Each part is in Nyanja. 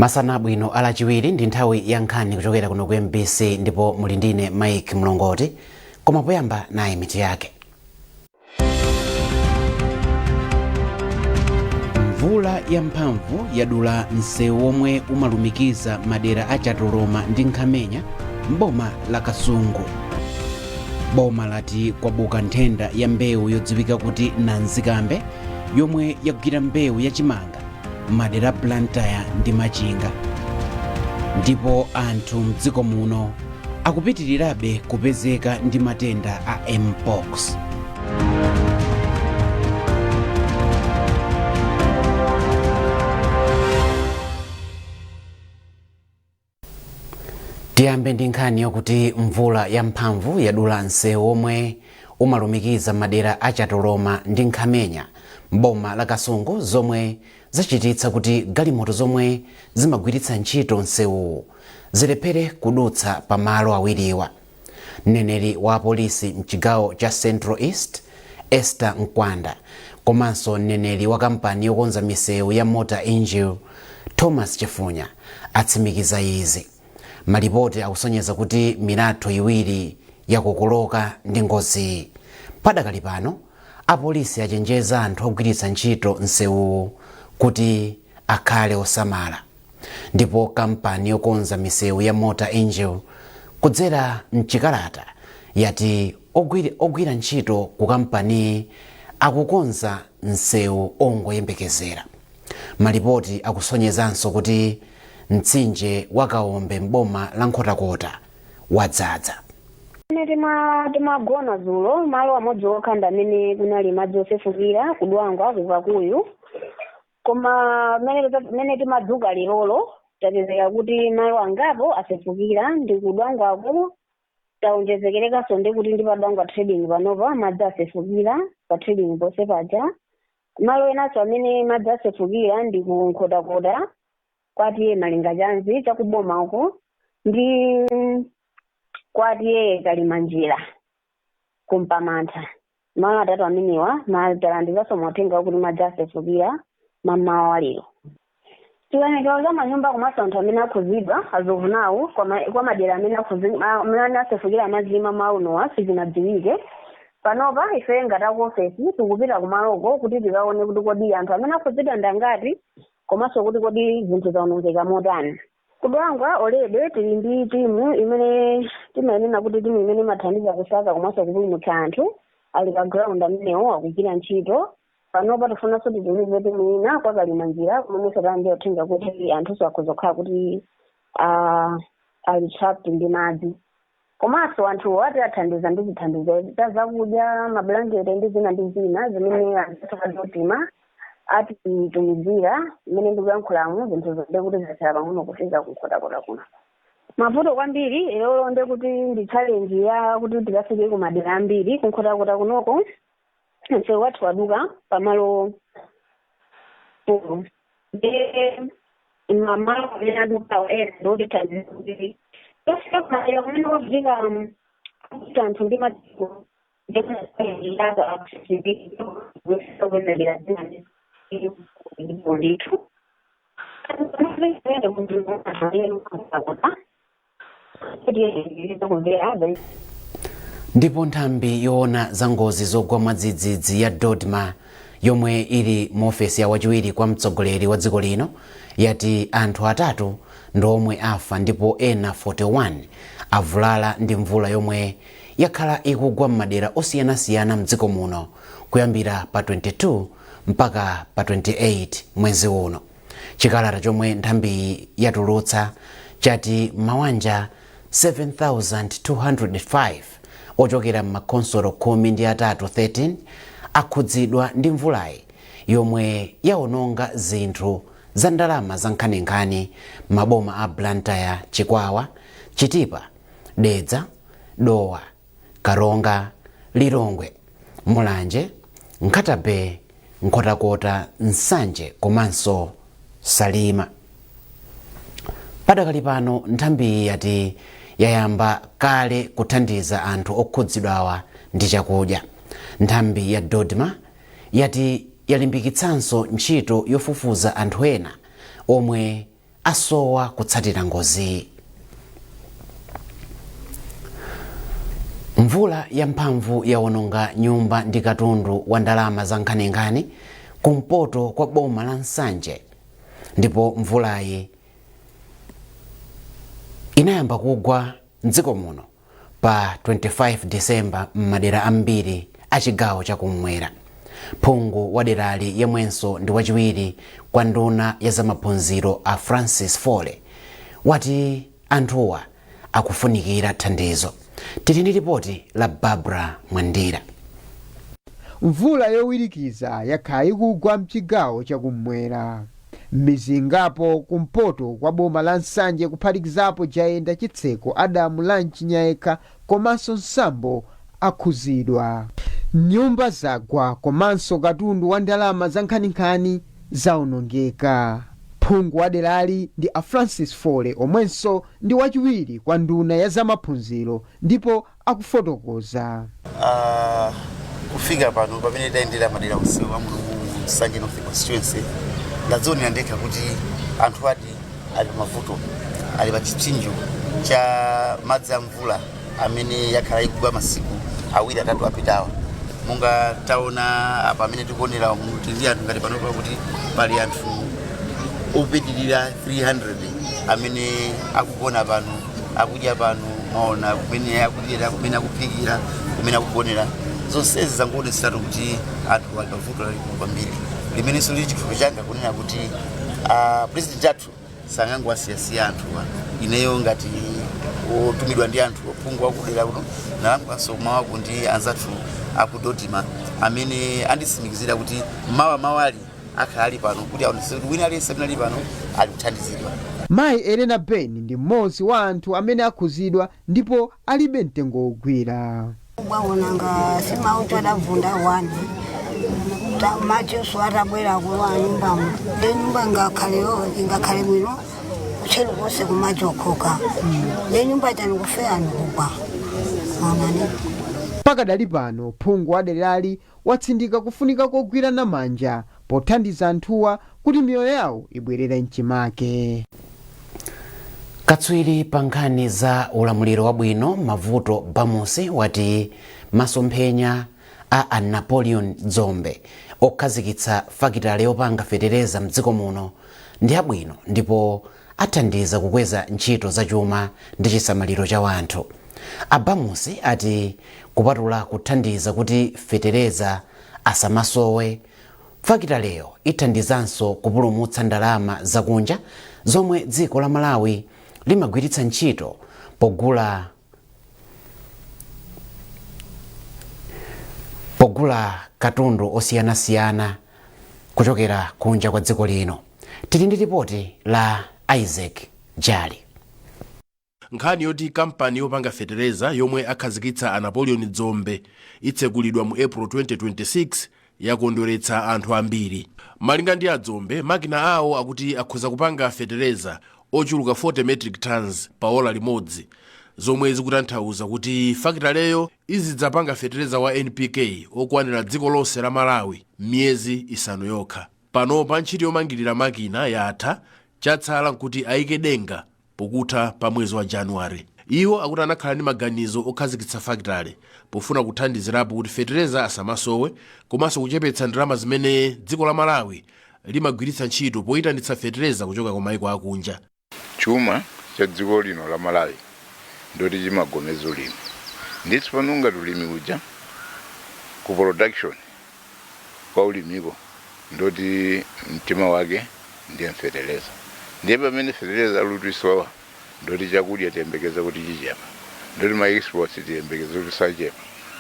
Masana abwino alachiwiri, ndi nthawi ya nkhani kuchokera kuno ku MBC ndipo muli ndine Mike Mlongoti. Koma poyamba, nayi mitu yake. Mvula yamphamvu yadula msewu womwe umalumikiza madera a Chatoloma ndi Nkhamenya m'boma la Kasungu. Boma lati kwabuka nthenda ya mbewu yodziwika kuti nanzikambe yomwe yagwira mbewu yachimanga madera a Blantyre ndi Machinga. Ndipo anthu mdziko muno akupitirirabe kupezeka ndi matenda a Mpox. Tiyambe ndi nkhani yokuti mvula yamphamvu yadula msewu womwe umalumikiza madera a Chatoloma ndi Nkhamenya m'boma la Kasungu, zomwe zachititsa kuti galimoto zomwe zimagwiritsa ntchito msewuwu zilephere kudutsa pamalo awiriwa. Mneneri wa apolisi mchigawo cha Central East, Esther Mkwanda, komanso mneneri wa kampani yokonza misewu ya Mota-Engil, Thomas Chifunya, atsimikiza izi. Malipoti akusonyeza kuti milatho iwiri yakokoloka ndi ngoziyi. Padakali pano, apolisi achenjeza anthu ogwiritsa ntchito msewuwu kuti akhale osamala. Ndipo kampani yokonza misewu ya Mota-Engil kudzera mchikalata yati ogwira ntchito ku kampaniyi akukonza msewu ongoyembekezera. Malipoti akusonyezanso kuti mtsinje wa Kaombe m'boma la Nkhotakota wadzadza. Pamene timagona dzulo, malo amodzi okha ndi amene kunali madzi osefukira, ku Dwangwa ku Kakuyu. Koma mmene timadzuka lerolo, tapezeka kuti malo angapo asefukira ndi ku Dwangwako. Taonjezekerekanso ndi kuti ndi pa Dwangwa Trading panopa madzi asefukira pa trading ponse paja. Malo enanso amene madzi asefukira ndi ku Nkhotakota kwa T/A Malingachanzi chakuboma uko ndi kwa T/A Kalimanjira kuMpamantha. Malo atatu amenewa talandiranso mauthenga okuti madzi asefukira mammawa wa lero. Chiwerengero cha manyumba komanso anthu amene akhuzidwa as of now kwa madera amene amene asefukira madzi mamawa unowa sichinadziwike. Panopa ife ngati aku ofesi tikupita kumaloko kuti tikaone kuti kodi anthu amene akhuzidwa ndi angati komanso kuti kodi zinthu zaonongeka motani. Ku Dwangwa already tili ndi timu imene timayenera kuti timu imene imathandiza kusaka komanso kupulumutsa anthu ali pa ground, amenewo akugwira ntchito. Panopa tifunanso titumize timu ina kwa Kalimanjira kumenenso talandira uthenga kuti anthunso akhoza kukhala kuti ali trapped ndi madzi. Komanso anthuwo atiathandiza ndi chithandizo cha zakudya, mablanketi ndi zina ndi zina zimene anthu a DoDMA atitumizira. Mmene ndikuyankhulamu, zinthu zonde kuti zatsala pang'ono kufika kuNkhotakota kuno. Mavuto kwambiri lero nde kuti ndi challenge ya kuti tikafike ku madera ambiri. KuNkhotakota kunoko msewu wathu waduka pamalo 4, ndi mamalo amene adukawo ena ndotithandiza kuti tofika kumadera kumene kwavutika kuti anthu ndi madziko ndikunaaka accessibility kuyendera zina ndipo ndithu kumvera. Ndipo nthambi yoona za ngozi zogwa mwadzidzidzi ya DoDMA yomwe ili mu ofesi ya wachiwiri kwa mtsogoleri wa dziko lino yati anthu atatu ndi omwe afa ndipo ena 41 avulala ndi mvula yomwe yakhala ikugwa m'madera osiyanasiyana mdziko muno kuyambira pa 22 mpaka pa 28 mwezi uno. Chikalata chomwe nthambiyi yatulutsa chati mawanja 7205 ochokera m'makhonsolo 13 13 akhudzidwa ndi mvulayi yomwe yaononga zinthu za ndalama za nkhaninkhani maboma a Blantyre, Chikwawa, Chitipa, Dedza, Dowa, Karonga, Lilongwe, Mulanje, Nkhata Bay, Nkhotakota, Nsanje komanso Salima. Padakali pano nthambiyi yati yayamba kale kuthandiza anthu okhudzidwawa ndi chakudya. Nthambi ya DoDMA yati yalimbikitsanso ntchito yofufuza anthu ena omwe asowa kutsatira ngoziyi. Mvula yamphamvu yawononga nyumba ndi katundu wa ndalama za nkhaninkhani kumpoto kwa boma la Nsanje, ndipo mvulayi inayamba kugwa mdziko muno pa 25 Disemba m'madera ambiri a chigawo chakummwera. Phungu wa derali, yemwenso ndi wachiwiri kwa nduna ya zamaphunziro a Francis Fole, wati anthuwa akufunikira thandizo. Tili ndi ripoti la Barbara Mwandira. Mvula yowirikiza yakhala ikugwa mchigawo chakummwera m'mizingapo kumpoto kwa boma la Nsanje, kuphatikizapo Jayenda, Chitseko, Adamu Lanchi, Nyayekha komanso Nsambo akhuzidwa. Nyumba zagwa komanso katundu wa ndalama za nkhaninkhani zawonongeka. Phungu wa derali ndi a Francis Fole, omwenso ndi wachiwiri kwa nduna ya zamaphunziro, ndipo akufotokoza. Kufika pano pamene tayendera madera onsewa muno mu Nsanje North Constituency, ndadzionera ndekha kuti anthu adi ali pamavuto, ali pa chipsinjo cha madzi a mvula amene yakhala ikugwa masiku 2 3 apitawa. Monga taona apa amene tikuonera, tili anthu ngati panopa kuti pali anthu opitirira 300 amene akugona pano, akudya pano. Maona kumene akudyera, kumene akuphikira, kumene akugonera. Zonsezi zangoonetseratu kuti anthu ali pavuto lalikulu kwambiri, limenenso lili chikhulupiriro changa kunena kuti president athu sangangowasiyasiya anthuwa. Ineyo ngati wotumidwa ndi anthu, phungu wakudera kuno, nalankhulaso mawaku ndi anzathu aku DoDMA amene anditsimikizira kuti mawa mawali akhala ali pano kuti aonetse kuti wina aliyense amene ali pano ali kuthandizidwa. Mayi Elena Ben ndi mmodzi wa anthu amene akhuzidwa ndipo alibe mtengo wogwira. Bwaonanga simauto adavunda wani madzinso atabwera kulowa nyumbamo, ndi nyumba ingakhaleyo ingakhale bwino kutchero konse kumadzi okhoka, ndi nyumba itani kufeya nikugwa onani. Pakadali pano phungu wa derali watsindika kufunika kogwirana manja pothandiza anthuwa kuti miyoyo yawo ibwerere mchimake. Katswiri pa nkhani za ulamuliro wabwino Mavuto Bamusi wati masomphenya a Napoleon Dzombe okhazikitsa fakitale yopanga fetereza mdziko muno ndi abwino ndipo athandiza kukweza ntchito zachuma ndi chisamaliro cha wanthu. Abamusi ati kupatula kuthandiza kuti fetereza asamasowe, fakitaleyo ithandizanso kupulumutsa ndalama zakunja zomwe dziko la Malawi limagwiritsa ntchito pogula katundu osiyanasiyana kuchokera kunja kwa dziko lino. Tili ndi ripoti la Isaac Jali. Nkhani yoti kampani yopanga fetereza yomwe akhazikitsa a Napoleon Dzombe itsekulidwa mu April 2026 yakondweretsa anthu ambiri. Malinga ndi adzombe, makina awo akuti akhoza kupanga fetereza ochuluka 40 metric tons pa ola limodzi, zomwe zikutanthauza kuti fakitaleyo izidzapanga fetereza wa NPK okwanira dziko lonse la Malawi miyezi 5 yokha. Panopa ntchito yomangirira makina yatha, chatsala nkuti ayike denga pokutha pa mwezi wa Januware. Iwo akuti anakhala ndi maganizo okhazikitsa fakitale pofuna kuthandizirapo kuti fetereza asamasowe komanso kuchepetsa ndalama zimene dziko la Malawi limagwiritsa ntchito poyitanitsa fetereza kuchoka ku maiko akunja. Chuma cha dziko lino la Malawi ndoti chimagomeza ulimi. Ndithu pano ngati ulimi uja, ku production kwa ulimiko, ndoti mtima wake ndiye mfetereza. Ndiye pamene fetereza alutisowa, ndoti chakudya tiyembekeza kuti chichepa, ndoti ma exports tiyembekeza kuti sachepa,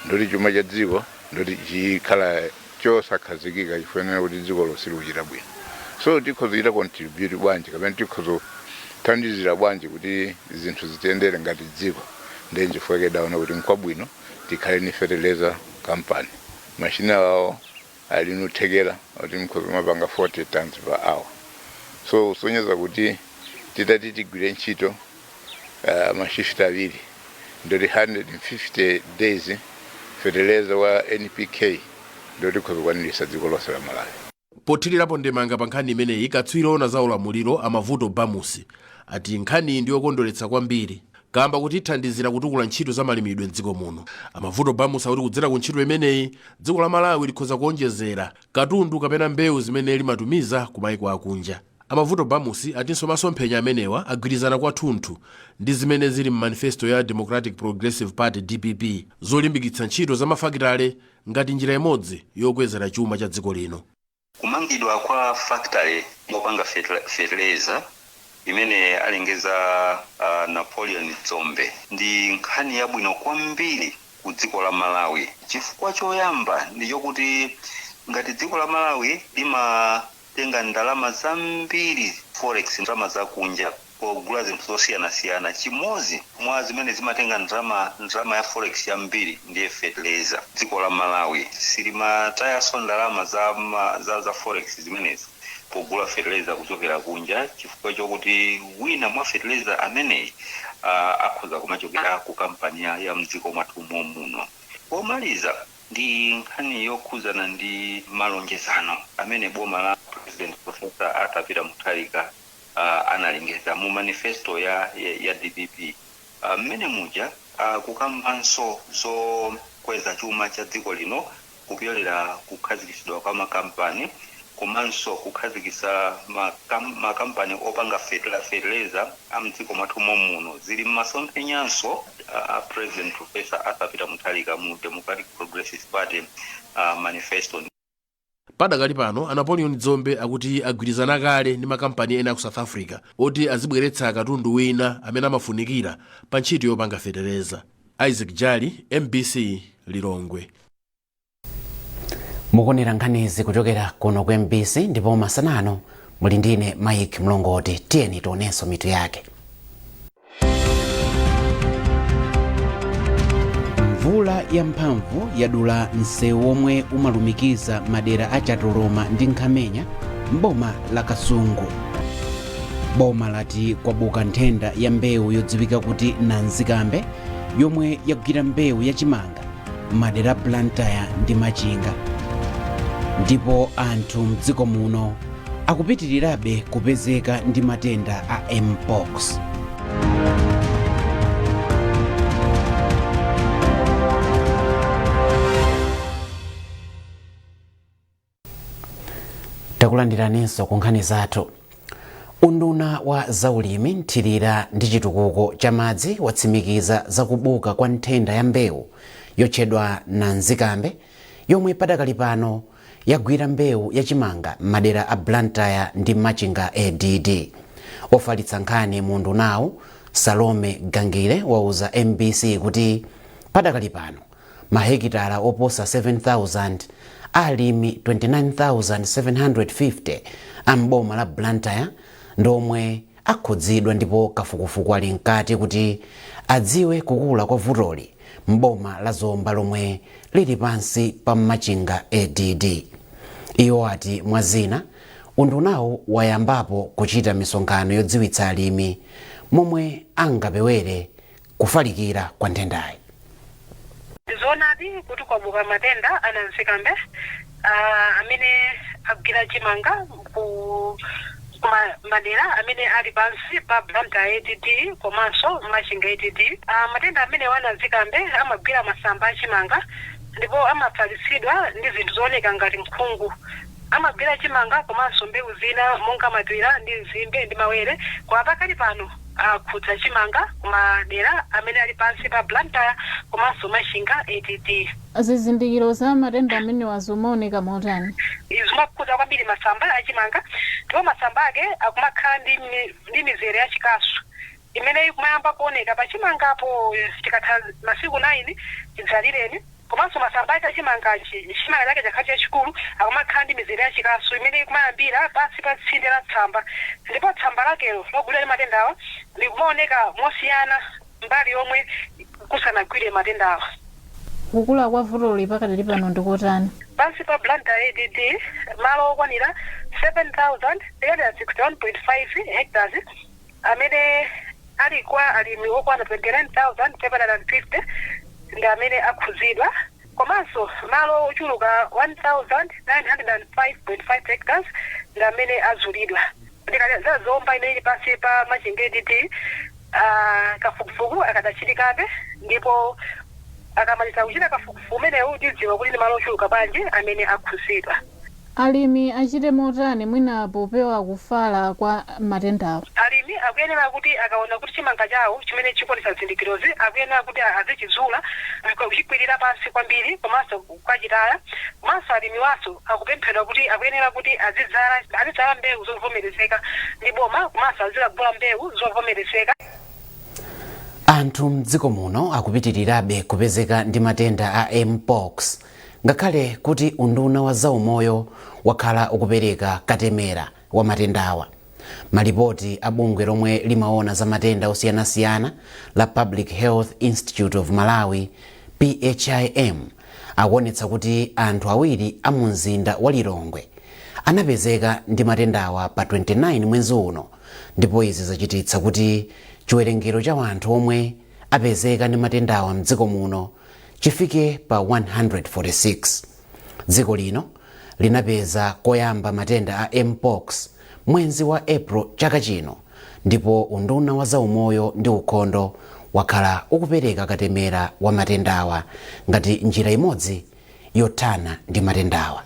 ndoti chuma cha dziko ndoti chikhala chosakhazikika, chifanira kuti dziko lonse likuchita bwino. So tikhoza kuchita contribute bwanji kapena tikhoza kuthandizira bwanji kuti zinthu zitiyendere ngati dziko? Ndiye nchifukwa daona kuti nkwabwino tikhale ni fertilizer company. Mashina awo ali nuthekera kuti mkhoza mapanga 40 tons per hour, so kusonyeza kuti titati tigwire ntchito ma shift awiri, ndoti 150 days, fertilizer wa NPK ndoti tikhoza kukwanirisa dziko lonse la Malawi. Pothirirapo ndemanga pa nkhani imeneyi, katswiri ona za ulamuliro Amavuto Bamusi ati nkhaniyi ndi yokondweretsa kwambiri kamba kuti ithandizira kutukula ntchito za malimidwe mdziko muno. Amavuto Bamusi akuti kudzera ku ntchito imeneyi, dziko la Malawi likhoza kuonjezera katundu kapena mbewu zimene limatumiza ku maiko akunja. Amavuto Bamusi atinso masomphenya amenewa agwirizana kwathunthu ndi zimene zili m'manifesto ya Democratic Progressive Party, DPP, zolimbikitsa ntchito za mafakitale ngati njira imodzi yokwezera chuma cha dziko lino. Kumangidwa kwa factory yopanga fertilizer imene alengeza Napoleon Dzombe ndi nkhani yabwino kwambiri ku dziko la Malawi. Chifukwa choyamba ndi chokuti ngati dziko la Malawi limatenga ndalama zambiri, forex, ndalama zakunja, pogula zinthu zosiyanasiyana, chimodzi mwa zimene zimatenga ndalama ya forex yambiri ndiye fertilizer. Dziko la Malawi silimatayanso ndalama za forex zimenezi pogula fertilizer kuchokera kunja, chifukwa chokuti wina mwa fertilizer ameneyi akhoza kumachokera ku kampani ya mdziko mwathu muno. Pomaliza, ndi nkhani yokhuzana ndi malonjezano amene boma la President Professor Arthur Peter Mutharika analengeza mu manifesto ya DPP, mmene muja kukambanso zokweza chuma cha dziko lino kupyolera kukhazikitsidwa kwa makampani komanso kukhazikitsa makampani opanga fertilizer a mdziko mwathu muno. Zili mmasomphenyanso President Professor Arthur Peter Mutharika mu Democratic Progressive Party manifesto. Padakali pano, a Napoleon Dzombe akuti agwirizana kale ndi makampani ena ku South Africa oti azibweretsa katundu wina amene amafunikira pa ntchito yopanga fetereza. Isaac Jali, MBC, Lilongwe. Mukuonera nkhanizi kuchokera kuno ku MBC ndipo masanano muli ndine Mike Mlongoti. Tiyeni tionenso mitu yake. Mvula yamphamvu yadula msewu omwe umalumikiza madera a Chatoloma ndi Nkhamenya m'boma la Kasungu. Boma lati kwabuka nthenda ya mbewu yodziwika kuti nanzikambe yomwe yagwira mbewu yachimanga madera Blantyre ndi Machinga. Ndipo anthu mdziko muno akupitirirabe kupezeka ndi matenda a Mpox. Takulandiraninso ku nkhani zathu. Unduna wa zaulimi, nthirira ndi chitukuko cha madzi watsimikiza zakubuka kwa nthenda ya mbewu yotchedwa nanzikambe yomwe padakali pano yagwira mbewu yachimanga m'madera a Blantyre ndi Machinga ADD. Ofalitsa nkhani mu undunawu, Salome Gangile, wauza MBC kuti padakali pano mahekitala oposa 7000 alimi 29,750 a mboma la Blantyre ndomwe akhudzidwa, ndipo kafukufuku ali mkati kuti adziwe kukula kwa vutoli mboma la Zomba lomwe lili pansi pa Machinga ADD. Iwo ati mwazina undunawu wayambapo kuchita misonkhano yodziwitsa alimi momwe angapewere kufalikira kwa nthendayi. Zoonadi kuti kwabuka matenda ananzikambe amene agwira chimanga ku madera amene ali pansi pa Blantyre ADD komanso Machinga ADD. Matenda amene ananzikambe amagwira masamba achimanga ndipo amafalitsidwa ndi zinthu zooneka ngati nkhungu. Amagwira chimanga komanso mbewu zina monga mapira ndi nzimbe ndi mawere, koma pakali pano akhudza chimanga kumadera amene ali pansi pa Blantyre komanso Machinga ADD. Zizindikiro za matenda amenewa zimaoneka motani? Zimakhudza kwambiri masamba achimanga, ndipo masamba ake akumakhala ndi mizere yachikasu imene ikumayamba kuoneka pachimangapo chikatha masiku 9 chidzalireni. Komanso masamba ake achimangachi, chimanga chake chakhala chachikulu, akumakhala ndi mizere yachikasu imene ikumayambira pansi pa tsinde la tsamba, ndipo tsamba lakelo logwidwa ndi matendawa likumaoneka mosiyana mbali yomwe kusanagwire matendawa. Kukula kwa vutoli pakadali pano ndikotani? Pansi pa Blantyre ADD, malo okwanira 7361.5 hectares amene ali kwa alimi okwana 29,750 ndi amene akhudzidwa. Komanso malo ochuluka 1905.5 hectares ndi amene azulidwa. Ndikati za Zomba imene ili pansi pa Machinga ADD, kafukufuku akadachitikabe, ndipo akamaliza kuchita kafukufuku umenewu tidziwa kuti ndi malo ochuluka bwanji amene akhuzidwa. Alimi achite motani mwina popewa kufala kwa matendawo? Alimi akuyenera kuti akaona kuti chimanga chawo chimene chikuonetsa zizindikirozi, akuyenera kuti azichizula, kuchikwirira pansi kwambiri komanso kukachitaya. Komanso alimi waso akupemphedwa kuti akuyenera kuti azidzala mbewu zovomerezeka ndi boma, komanso azikagula mbewu zovomerezeka. Anthu mdziko muno akupitirirabe kupezeka ndi matenda a Mpox, ngakhale kuti unduna wa zaumoyo wakhala ukupereka katemera wa matendawa. Malipoti a bungwe lomwe limaona za matenda osiyanasiyana la Public Health Institute of Malawi, PHIM, akuonetsa kuti anthu awiri a mu mzinda wa Lilongwe anapezeka ndi matendawa pa 29 mwezi uno, ndipo izi zachititsa kuti chiwerengero cha anthu omwe apezeka ndi matendawa mdziko muno chifike pa 146. Dziko lino linapeza koyamba matenda a Mpox mwezi wa April chaka chino, ndipo unduna wa zaumoyo ndi ukhondo wakhala ukupereka katemera wa matendawa ngati njira imodzi yothana ndi matendawa.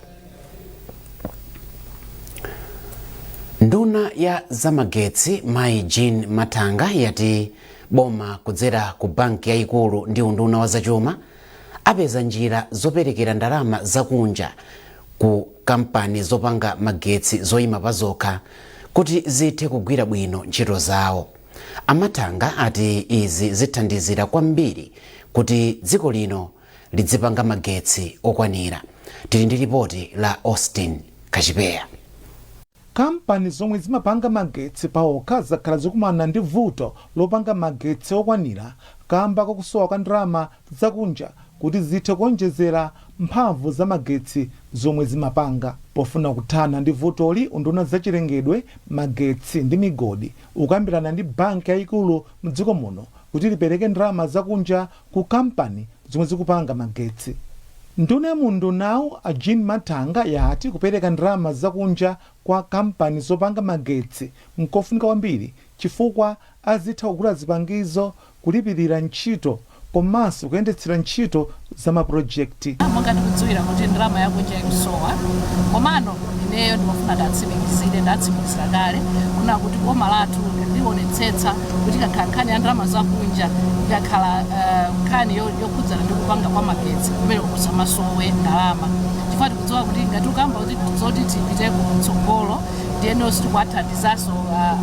Nduna ya zamagetsi Mayi Jean Mathanga yati boma kudzera ku banki yayikulu ndi unduna wa zachuma apeza njira zoperekera ndalama zakunja ku kampani zopanga magetsi zoyima pa zokha kuti zithe kugwira bwino ntchito zawo. Amathanga ati izi zithandizira kwambiri kuti dziko lino lidzipanga magetsi okwanira. Tili ndi ripoti la Austin Kachipeya. Kampani zomwe zimapanga magetsi paokha zakhala zikumana ndi vuto lopanga magetsi okwanira kamba kakusowa kwa ndalama zakunja kuti zithe kuonjezera mphamvu za magetsi zomwe zimapanga. Pofuna kuthana ndi vutoli, unduna zachilengedwe, magetsi ndi migodi ukambirana ndi banki yayikulu mdziko muno kuti lipereke ndalama zakunja ku kampani zomwe zikupanga magetsi. Nduna ya mundunawu a Jean Mathanga yati kupereka ndalama zakunja kwa kampani zopanga magetsi nkofunika kwambiri chifukwa azitha kugula zipangizo, kulipirira ntchito komanso kuyendetsera ntchito za mapulojekiti. Monga tikudziwira kuti ndalama yakunja ikusowa, komano ineyo ndimafuna ndatsimikizire, ndatsimikizira kale kuna kuti boma lathu lionetsetsa kuti ikakhala nkhani ya ndalama zakunja, ikakhala nkhani yokhudzana ndi kupanga kwa magetsi, kumene kusamasowe ndalama, chifukwa tikudziwa kuti ngati ukamba kuti zoti tipite kutsogolo, ndiyeno sitikuwathandizanso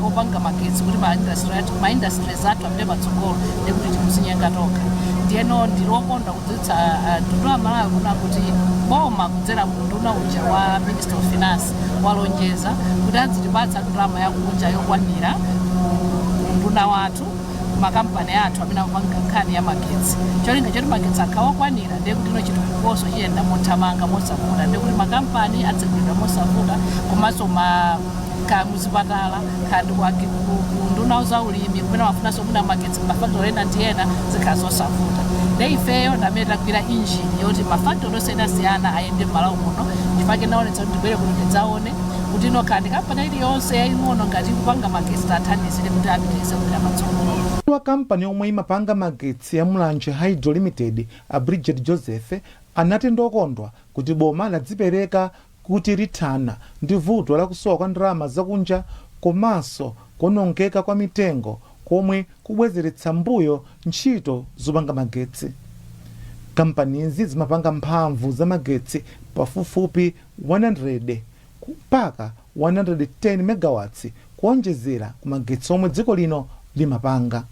opanga magetsi kuti ma industries athu apite patsogolo, ndikuti tikuzinyenga tokha. Ndiyeno ndilokonda kudziwitsa mtundu wa Malawi kuna kuti boma kudzera mu nduna uja wa Minister of Finance walonjeza kuti adzitipatsa ndalama yakunja yokwanira ku nduna wathu, makampani athu amene akupanga nkhani ya magetsi, cholinga choti magetsi akhala okwanira, ndiye kuti ino chitukukoso chiyenda mothamanga mosavuta, ndiye kuti makampani adzigulidwa mosavuta, komanso ma ka muzipatala, kandi ku nduna za ulimi kumene mafunanso mwina magetsi, mafactory ena ndi ena, zikhala zosavuta. Nde ifeyo ndamene tagwira injini yoti mafactory osiyanasiyana ayende m'Malawi muno, chifukwa naonetsa kuti ndibwere kuno ndidzaone kuti ino kandi kampani iliyonse yaying'ono ngati ikupanga magetsi, tathandizire kuti apitirize kupita patsogolo. Wa kampani yomwe imapanga magetsi ya Mulanje Hydro Limited, a Bridget Joseph, anati ndokondwa kuti boma ladzipereka kuti lithana ndi vuto lakusowa kwa ndalama zakunja komanso kuonongeka kwa mitengo komwe kubwezeretsa mbuyo ntchito zopanga magetsi. Kampanizi zimapanga mphamvu za magetsi pafupifupi 100 mpaka 110 megawatts kuonjezera ku magetsi omwe dziko lino limapanga.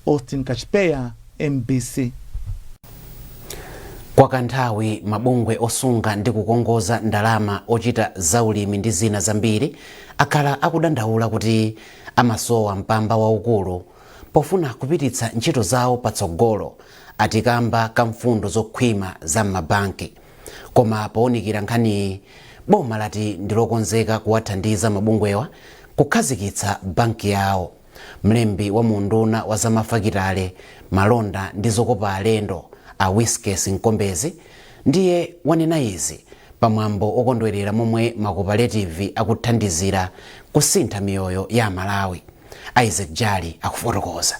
Austin Kachipeya, MBC. Kwa kanthawi mabungwe osunga ndi kukongoza ndalama, ochita zaulimi ndi zina zambiri akhala akudandaula kuti amasowa mpamba waukulu pofuna kupititsa ntchito zawo patsogolo, atikamba ka mfundo zokhwima za m'mabanki. Koma powunikira nkhaniyi, boma lati ndilokonzeka kuwathandiza mabungwewa kukhazikitsa banki yawo. Mlembi wa munduna wa zamafakitale, malonda ndi zokopa alendo, A Wiskes Nkombezi ndiye wanena izi pamwambo okondwerera momwe makooperative akuthandizira kusintha miyoyo ya Malawi. Isaac Jali akufotokoza.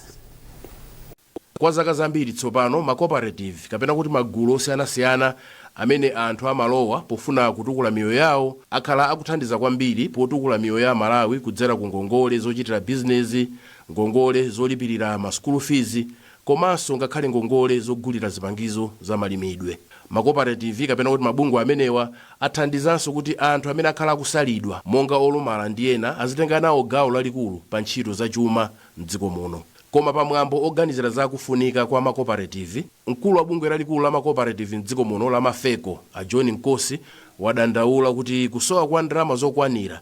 Kwa zaka zambiri tsopano, macooperative kapena kuti magulu osiyanasiyana amene anthu amalowa pofuna kutukula miyoyo yawo akhala akuthandiza kwambiri potukula miyoyo ya Malawi kudzera ku ngongole zochitira bizinezi, ngongole zolipirira ma school fees, komanso ngakhale ngongole zogulira zipangizo za malimidwe. Macooperative kapena kuti mabungwe amenewa athandizanso kuti anthu amene akhala akusalidwa monga olumala ndi ena azitenga nawo gawo lalikulu pa ntchito zachuma mdziko muno. Koma pamwambo oganizira za kufunika kwa macooperative, mkulu wa bungwe lalikulu la macooperative mdziko muno la Mafeco, a John Nkosi, wadandaula kuti kusowa kwa ndalama zokwanira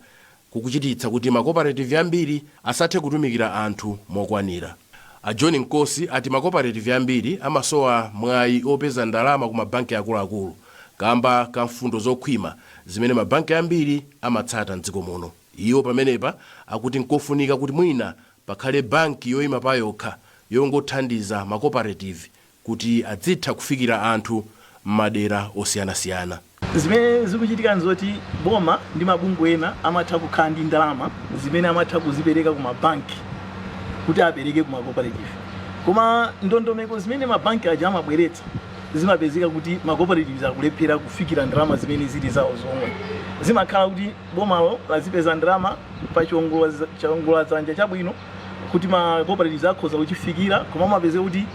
kukuchititsa kuti macooperative ambiri asathe kutumikira anthu mokwanira. A John Nkosi ati macooperative ambiri amasowa mwayi opeza ndalama ku mabanki akuluakulu kamba ka mfundo zokhwima zimene mabanki ambiri amatsata mdziko muno. Iwo pamenepa akuti nkofunika kuti mwina pakhale banki yoyima pa yokha yongothandiza macooperative kuti adzitha kufikira anthu m'madera osiyanasiyana. Zimene zikuchitika nzoti boma ndi mabungwe ena amatha kukhala ndi ndalama zimene amatha kuzipereka ku mabanki kuti apereke ku macooperative, koma ndondomeko zimene mabanki aja amabweretsa zimapezeka kuti macooperative akulephera kufikira ndalama zimene zili zawo zomwe. Zimakhala kuti bomalo lazipeza ndalama pa chiwongoladzanja chabwino kuti ma cooperatives akhoza kuchifikira, koma amapezeka kuti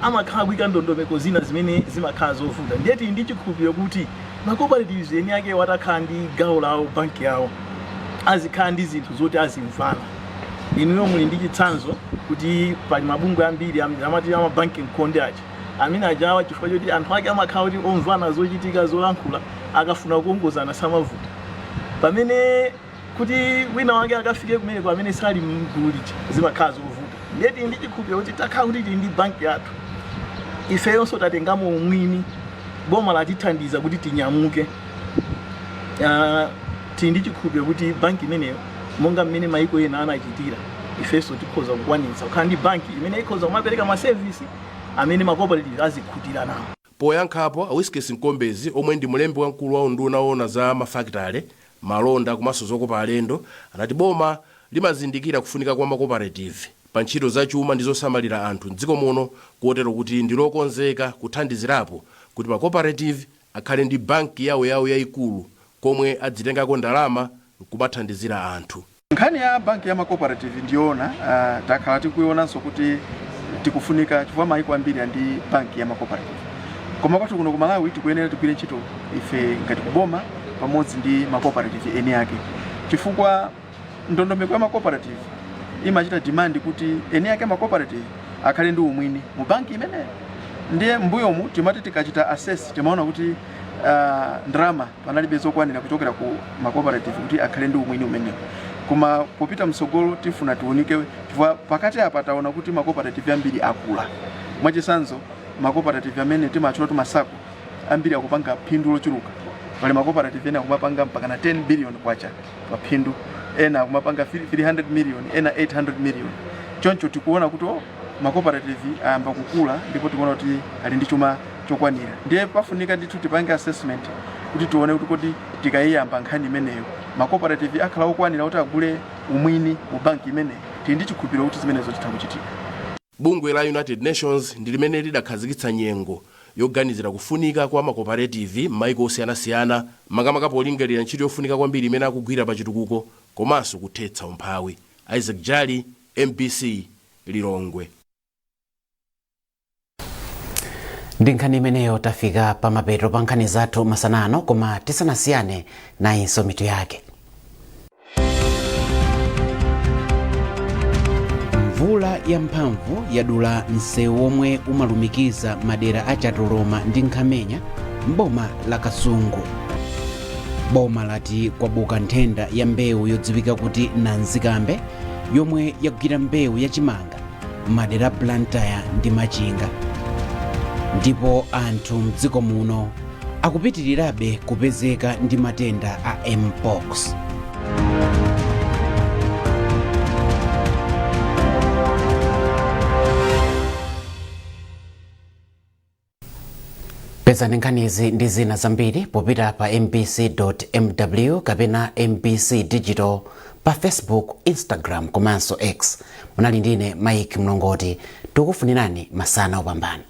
amakhala kuyika ndondomeko zina zimene zimakhala zovuta. Ndiye tili ndi chikhulupiriro kuti ma cooperatives eni ake watakhala ndi gawo lawo, banki yawo, azikhala ndi zinthu zoti azimvana. Inuyo muli ndi chitsanzo kuti pali mabungwe ambiri amati amabanki mkhonde aja amene ajawa, chifukwa choti anthu ake amakhala kuti omvana zochitika, zolankhula, akafuna kuongozana samavuta, pamene kuti wina wake akafike kumeneko amene sali mgulu lija zimakhala zovuta. Ndiye tili ndi chikhulupiriro kuti takhala kuti tili ndi banki yathu, ifeyonso tatengamo umwini, boma latithandiza kuti tinyamuke, tili ndi chikhulupiriro kuti banki imeneyo, monga mmene maiko ena anachitira, ifenso tikhoza kukwanitsa kukhala ndi banki imene ikhoza kumapereka masevisi amene macooperative azikhutira nawo. Poyankhapo, a Wiskes Nkombezi, omwe ndi mlembi wamkulu wa unduna woona za mafakitale, malonda komanso zokopa alendo, anati boma limazindikira kufunika kwa macooperative pa ntchito zachuma ndi zosamalira anthu mdziko muno, kotero kuti ndi lokonzeka kuthandizirapo kuti macooperative akhale ndi banki yawoyawo yayikulu komwe adzitengako ndalama nkumathandizira anthu. Nkhani ya banki ya macooperative ndiyoona, takhala tikuionanso kuti tikufunika, chifukwa maiko ambiri ndi banki ya macooperative, koma kwathu kuno ku Malawi tikuyenera tigwire ntchito ife ngati kuboma pamodzi ndi macooperative eni ake, chifukwa ndondomeko ya macooperative imachita demand kuti eni ake macooperative akhale ndi umwini mu banki imeneyo. Ndiye mbuyomu timati tikachita assess timaona kuti ndalama panalibe zokwanira kuchokera ku macooperative kuti akhale ndi umwini umenewo, koma popita msogolo tifuna tiunike, chifukwa pakati apa taona kuti macooperative ambiri akula. Mwachitsanzo, macooperative amene timatchula kuti maSACCO ambiri akupanga phindu lochuluka. Pali macooperative ena akumapanga mpaka na 10 billion kwacha pa phindu, ena akumapanga 300 million, ena 800 million. Choncho tikuona kuti macooperative ayamba kukula ndipo tikuona kuti ali ndi chuma chokwanira. Ndiye pafunika ndithu tipange assessment kuti tione kuti kodi tikayiyamba nkhani imeneyo macooperative akhala okwanira kuti agule umwini mu banki imeneyo. Tili ndi chikhulupiriro kuti zimenezo zitha kuchitika. Bungwe la United Nations ndi limene lidakhazikitsa nyengo yoganizira kufunika kwa macooperative m'maiko osiyanasiyana, makamaka polingalira ntchito yofunika kwambiri imene akugwira pa chitukuko komanso kuthetsa umphawi. Isaac Jali, MBC, Lilongwe. Ndi nkhani imeneyo tafika pamapeto pa nkhani zathu masanano, koma tisanasiyane, nayinso mitu yake. Mvula yamphamvu yadula msewu omwe umalumikiza madera a Chatoloma ndi Nkhamenya m'boma la Kasungu. Boma lati kwabuka nthenda ya mbewu yodziwika kuti nanzikambe yomwe yagwira mbewu yachimanga madera Blantyre ndi Machinga. Ndipo anthu mdziko muno akupitirirabe kupezeka ndi matenda a mpox. Pezani nkhanizi ndi zina zambiri popita pa mbc.mw kapena MBC Digital pa Facebook, Instagram komanso X. Munali ndine Mike Mlongoti. Tikufunirani masana opambana.